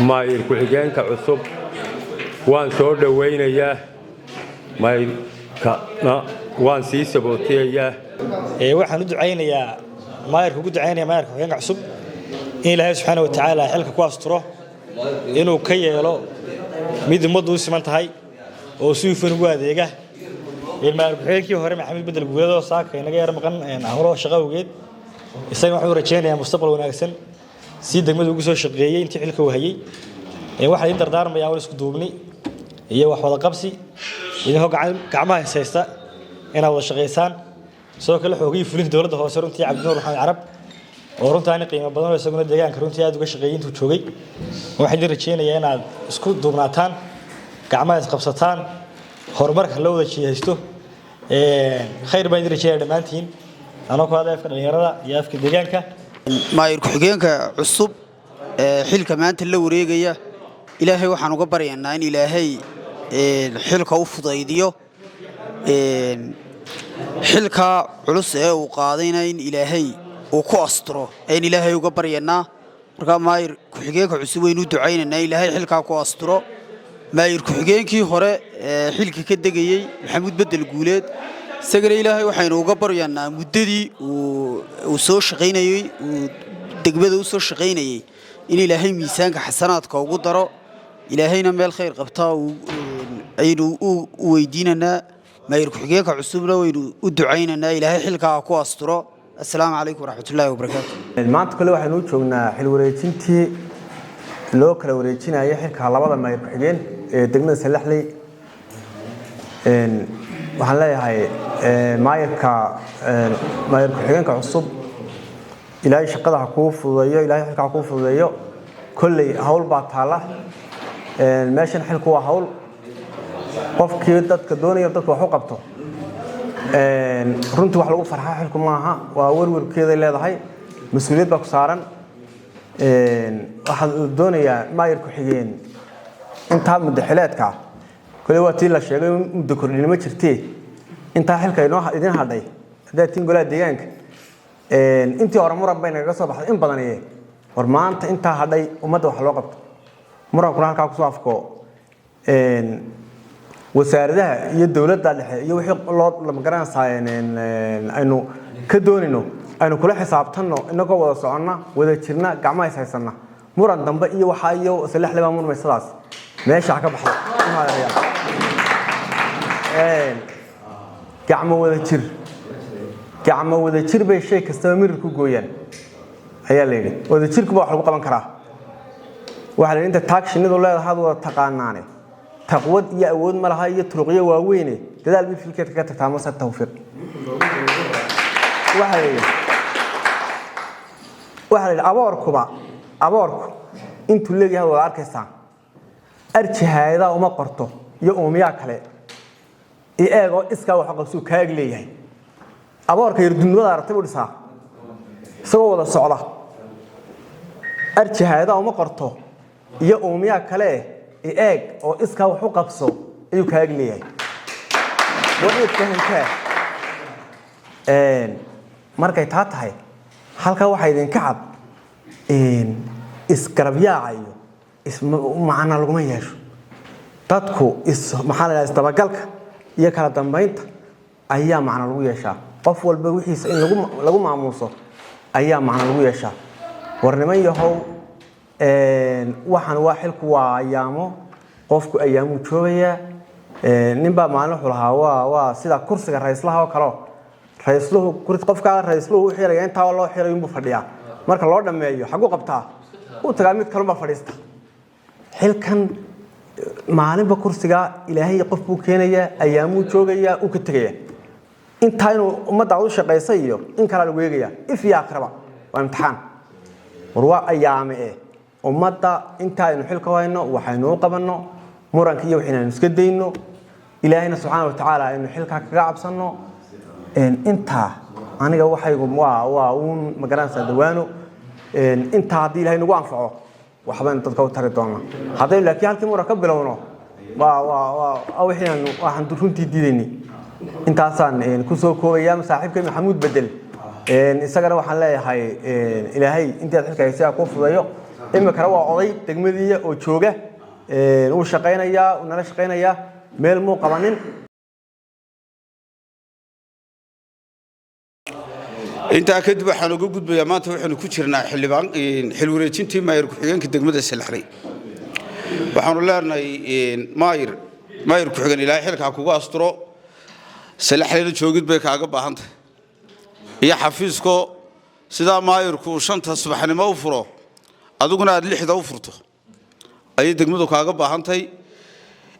Maayir ku-xigeenka cusub waan soo dhowaynayaa, maayirkana waan sii sabootiyayaa. Waxaan u ducaynayaa maayirka, ugu ducaynaya maayirka ku-xigeenka cusub in Ilaahay subxaana wa tacaala xilka ku asturo, inuu ka yeelo mid ummaddu u siman tahay oo si hufan ugu adeega. Maayir ku-xigeenkii hore, Maxamed Bedel Guuleed, saaka inaga yar maqan howlo shaqo awgeed, isaga waxaan u rajaynayaa mustaqbal wanaagsan si degmadu ugu soo shaqeeyey intii xilka uu hayay. Waxaan idin dardaarmayaa war isku duubni iyo wax wada qabsi, idinkoo gacmaha haysta inaad wada shaqaysaan. Sidoo kale xoogii fulinta dowladda hoose runtii, Cabdinuur Maxamed Carab, oo runtaani qiimo badan oo isaguna deegaanka runtii aad uga shaqeeyey intuu joogay, waxaan idin rajaynayaa inaad isku duubnaataan, gacmaha isqabsataan, horumarka loo wada jihaysto. Khayr baan idin rajaynaya dhammaantiin, anoo ku hadlaya afka dhalinyarada iyo afka deegaanka. Maayir ku-xigeenka cusub ee xilka maanta la wareegaya, Ilaahay waxaan uga baryaynaa in Ilaahay xilka u fudaydiyo, xilka culus ee uu qaadayna in Ilaahay uu ku asturo ayaan Ilaahay uga baryaynaa. Markaa maayir ku-xigeenka cusub waynu u ducaynaynaa in Ilaahay xilkaa ku asturo. Maayir ku-xigeenkii hore ee xilka ka degayey, Maxamuud Bedel Guuleed, isagana Ilaahay waxaynu uga baryaynaa muddadii uu soo shaqaynayey, uu degmada u soo shaqaynayey, in Ilaahay miisaanka xasanaadka ugu daro, Ilaahayna meel khayr qabtaa aynu u weydiinaynaa. Maayir ku-xigeenka cusubna waynu u ducaynaynaa, Ilaahay xilkaa ku asturo. Assalaamu calaykum waraxmatullaahi wabarakaatu. Maanta kale waxaynu u joognaa xil wareejintii loo kala wareejinayay xilka labada maayir ku-xigeen ee degmada Salaxley. Waxaan leeyahay maayirka, maayir ku-xigeenka cusub, Ilaahay shaqada ha kuu fududeeyo, Ilaahay xilka ha kuu fududeeyo. Kolley hawl baa taalla meeshan, xilku waa hawl. Qofkii dadka doonaya dadka wax u qabto, runtii wax lagu farxaa xilku maaha, waa werwerkeeday leedahay, mas-uuliyad baa ku saaran. Waxaan doonayaa maayir ku-xigeen intaa muddo xileedka, kole waa tii la sheegay, muddo kordhinimo jirtee, intaa xilka inoo idin hadhay haddaad tiin golaha deegaanka, intii hore muran bay nagaga soo baxday in badaniye. War maanta intaa hadhay ummadda wax loo qabto, murankuna halkaa kusoo afko. Wasaaradaha iyo dowladda dhexe iyo wixii loo magaranaysaa aynu ka doonayno aynu kula xisaabtanno inagoo wada soconna, wada jirna, gacmaha is haysanna. Muran dambe iyo waxaa iyo Salaxle baa murmaysadaas meesha ha ka baxdo. Gacmo wada jir, gacmo wada jir bay shay kastaba mirir ku gooyaan ayaa la yidhi. Wada jirku baa wax lagu qaban karaa. Waxaa la yidhi inta taag shinnidu leedahay wada taqaanaane, taqwad iyo awood ma laha iyo turuqyo waaweyne, dadaal bay filkeed kaga tagtaa mase tawfiiq. Waxaa la yidhi aboorkuba, aboorku intuu leeyahay wada arkaysaa, arji hay-adaa uma qorto iyo uumiyaa kale iyo eegoo iskaa wax qabsuu kaag leeyahay. Aboorka yardunimada aragtay buu dhisaa isagoo wada socda, arji hay-adaa uma qorto iyo uumiyaa kale eeg oo iskaa wax u qabso ayuu kaag leeyahay. Waa inaad fahantaa. Markay taa tahay, halkaa waxaa idinka cad isgarabyaaca iyo macna laguma yeesho dadku is maxaa la yidhaha, isdabagalka iyo kala dambaynta ayaa macno lagu yeeshaa. Qof walba wixiisa in lagu maamuuso ayaa macno lagu yeeshaa. War niman yahow, waxaan waa xilku, waa ayaamo, qofku ayaamuu joogayaa. Ninbaa maalin wuxuu lahaa waa sida kursiga raislaha oo kaleo, raisluhu qofkaa raisluhu u xiraya intaa loo xiray unbuu fadhiyaa, marka loo dhammeeyo xaguu qabtaa, uu tagaa, mid kalunbaa fadhiista. Xilkan maalinba kursigaa Ilaahay qof buu keenayaa, ayaamuu joogayaa, uu ka tegaya. Intaa inuu ummadda u shaqaysa iyo in kalaa lagu eegaya, if iyo aakhiraba waa imtixaan. War waa ayaame eh, ummadda inta aynu xilka hayno waxaynu u qabanno, muranka iyo waxaynu iska dayno, Ilaahayna subxaana wa tacaala aynu xilkaa kaga cabsanno. Intaa aniga waxaygu waa uun magaranaysaa dawaano. Intaa haddii Ilahay nagu anfaco, waxbaynu dadka u tari doonaa. Haddaynu laakiin halkii muran ka bilowno, waa wixii aanu waxaan runtii diidaynay. Intaasaan kusoo koobaya. Saaxiibkay Maxamuud Bedel, isagana waxaan leeyahay Ilaahay intii aad xilka haysay ha kuu fudeeyo. Iminkana waa oday degmadiiya oo jooga, wuu shaqaynayaa, wuu nala shaqaynayaa, meel muu qabanin. Intaa kadib waxaan uga gudbayaa, maanta waxaynu ku jirnaa xildhibaan xil wareejintii maayir ku-xigeenka degmada Salaxley. Waxaanu leenahay maayir ku-xigeen, Ilaahay xilka ha kugu asturo. Salaxleyna joogid bay kaaga baahan tahay iyo xafiisko. Sidaa maayirku 5ta subaxnimo u furo, adiguna aad 6da u furto ayay degmadu kaaga baahan tahay.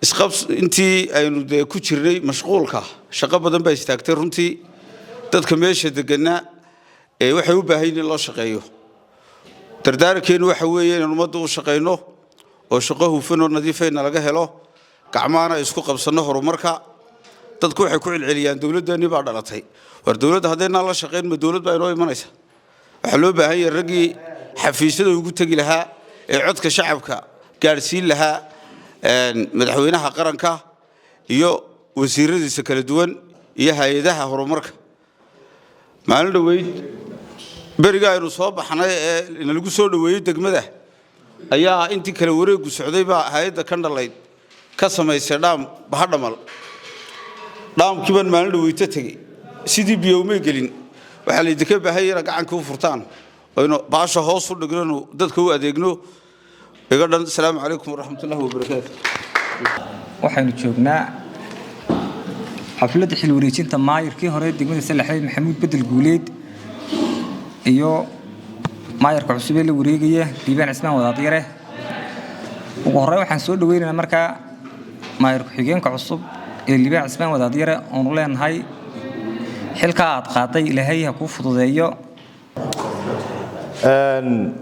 Isqabs intii aynu dee ku jirnay mashquulka, shaqo badan baa istaagtay runtii. Dadka meesha deganaa ee waxay u baahan yihiin in loo shaqeeyo. Dardaarankeenu waxa weeye inaan ummadda u shaqayno oo shaqo hufan oo nadiifayna laga helo, gacmahana isku qabsanno horumarka. Dadku waxay ku celceliyaan dowladdeenii baa dhalatay. War dowladda haddaynaan la shaqayn, ma dowlad baa inoo imanaysa? Waxaa loo baahan yahay raggii xafiisyada ugu tegi lahaa ee codka shacabka gaadhsiin lahaa madaxweynaha qaranka iyo wasiiradiisa kala duwan iyo hay-adaha horumarka. Maalin dhoweyd beriga aynu soo baxnay ee nalagu soo dhoweeyey degmada ayaa intii kale wareegu socday baa hay-adda Candlelight ka samaysay dhaam Bahadhamal. Dhaamkii baan maalin dhaweyto tegey, sidii biyo umay gelin. Waxaa laydinka baahan yahay inaad gacanka u furtaan aynu baasha hoos u dhignonu dadka u adeegno. Iga dhan, asalaamu calaykum waraxmatullahi wabarakaatu. Waxaynu joognaa xafladda xil wareejinta maayirkii hore degmada Salaxley, Maxamuud Bedel Guuleed, iyo maayirka cusub ee la wareegaya, Liibaan Cismaan Wadaadyare. Ugu horreyn waxaan soo dhaweynaynaa markaa maayir ku-xigeenka cusub ee Liibaan Cismaan Wadaadyare, oonu leenahay xilkaa aad qaaday Ilaahay ha kuu fududeeyo.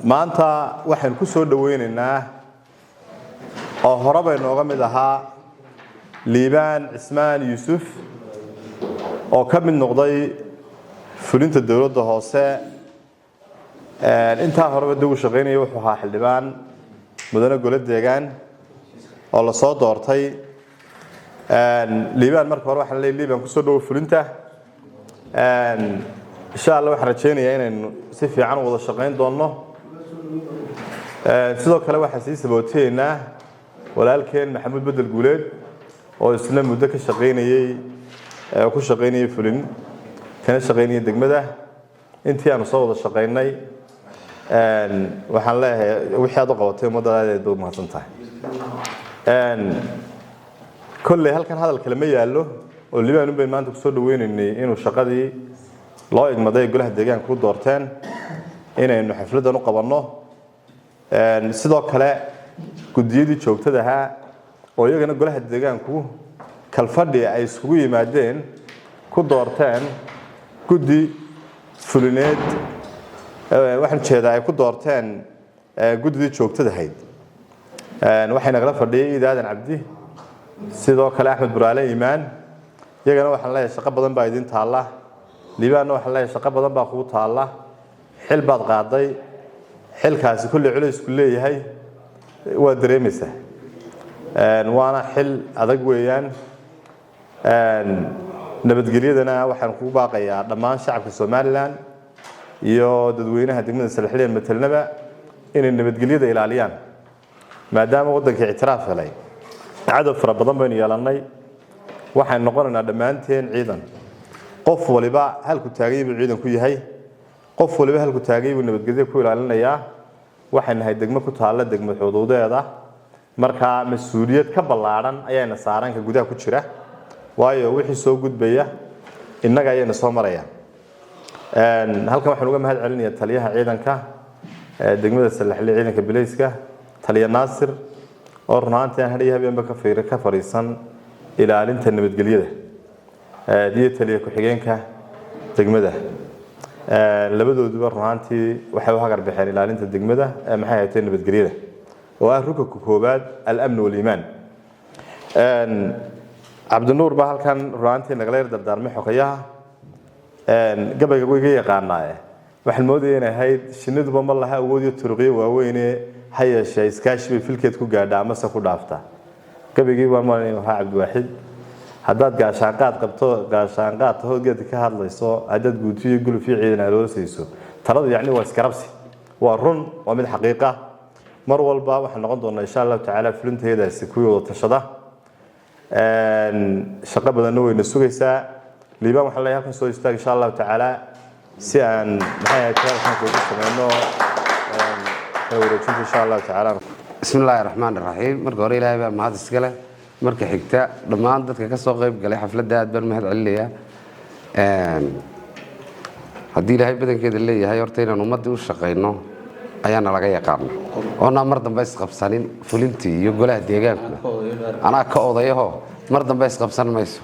Maanta waxaynu ku soo dhaweynaynaa oo horeba inooga mid ahaa Liibaan Cismaan Yuusuf oo ka mid noqday fulinta dowladda hoose. Intaa horeba dib u shaqaynaya wuxuu ahaa xildhibaan mudane gole deegaan oo lasoo doortay. Liibaan, marka hore waxaan leeyahay, Liibaan, kusoo dhawo fulinta. Insha Allah waxaan rajaynayaa inaynu si fiican u wada shaqayn doonno. Sidoo kale waxaan sii sabootaynaa walaalkeen Maxamuud Bedel Guuleed oo isna muddo ka shaqaynayey, ku shaqaynayay fulin, kana shaqaynayay degmada. Intii aanu soo wada shaqaynay, waxaan leeyahay wixii aad u qabatay ummadda aad aad baad umahadsan tahay. Kolley halkan hadal kale ma yaallo oo Liibaan un bayn maanta kusoo dhaweynaynay inuu shaqadii loo igmaday golaha deegaanka ku doorteen inaynu xafladdan u qabanno. Sidoo kale guddiyadii joogtada ahaa oo iyagana golaha deegaanku kalfadhi ay iskugu yimaadeen ku doorteen guddi fulineed, waxaan jeedaa ay ku doorteen guddidii joogtada ahayd, waxay nagala fadhiyay Iid Aadan Cabdi, sidoo kale Axmed Buraale Iimaan. Iyagana waxaan leeyahay shaqo badan baa idin taalla. Liibaanna waxaan leeyahay shaqo badan baa kugu taalla, xil baad qaaday, xilkaasi kolley culaysku leeyahay waa dareemaysaa, waana xil adag weeyaan. Nabadgelyadana waxaan kugu baaqayaa dhammaan shacabka Somaliland iyo dadweynaha degmada Salaxley matelnaba inay nabadgelyada ilaaliyaan, maadaama waddankii ictiraaf helay. Cadow fara badan baynu yeelannay. Waxaynu noqonaynaa dhammaanteen ciidan. Qof waliba halku taagay buu ciidan ku yahay, qof waliba halku taagay buu nabadgelyo ku ilaalinayaa. Waxay nahay degmo ku taalla degmo xuduudeeda, markaa mas-uuliyad ka ballaadhan ayaana saaran ka gudaha ku jira, waayo wixii soo gudbaya innaga ayayna soo maraya. Halkan waxaan uga mahad celinayaa taliyaha ciidanka degmada Salaxley, ciidanka bileyska, taliya Naasir, oo run ahaantii aan hadhiyo habeenba ka fiir ka fadhiisan ilaalinta nabadgelyada, iyo taliya ku-xigeenka degmada. Labadooduba run ahaantii waxay u hagar baxeen ilaalinta degmada, maxay ahayd, nabadgelyada oo ah rukunka koowaad, al-amn wal-iimaan. Cabdinuur baa halkan run ahaantii nagala yar dardaarmay. Xogayaha gabayga iga yaqaanaaye, waxaan moodaya inay ahayd shinniduba ma laha awood iyo turuqyo waaweyne, ha yeeshee iskaashi bay filkeed ku gaadhaa amase ku dhaaftaa. Gabaygii baan malanaya ahaa Cabdiwaaxid. Haddaad gaashaanqaad qabto, gaashaanqaad tahood geedka ka hadlayso, haddaad guutiyo guluf iyo ciidan aloosayso, taladu yacni waa iskarabsi. Waa run, waa mid xaqiiqa. Mar walba waxaan noqon doonaa, insha Allahu tacaala, fulinteedaasi kuwii wada tashada. Shaqo badanna wayna sugaysaa. Liibaan, waxaan leeyahay halkan soo istaag, insha Allahu tacaala, si aan, maxay ahayd, halkan kuugu sameyno kala wareejinta, insha Allahu tacaala. Bismi illaahi raxmaan raxiim. Marka hore Ilaahay baa mahad iska leh. Marka xigta, dhammaan dadka ka soo qayb galay xafladda aad baan mahad celinayaa. Haddii Ilaahay badankeeda leeyahay, horta inaan ummaddii u shaqayno ayaana laga yaqaana, oonaan mar dambe isqabsanin fulintii iyo golaha deegaankuna. Anaa ka odayaho, mar dambe isqabsan mayso.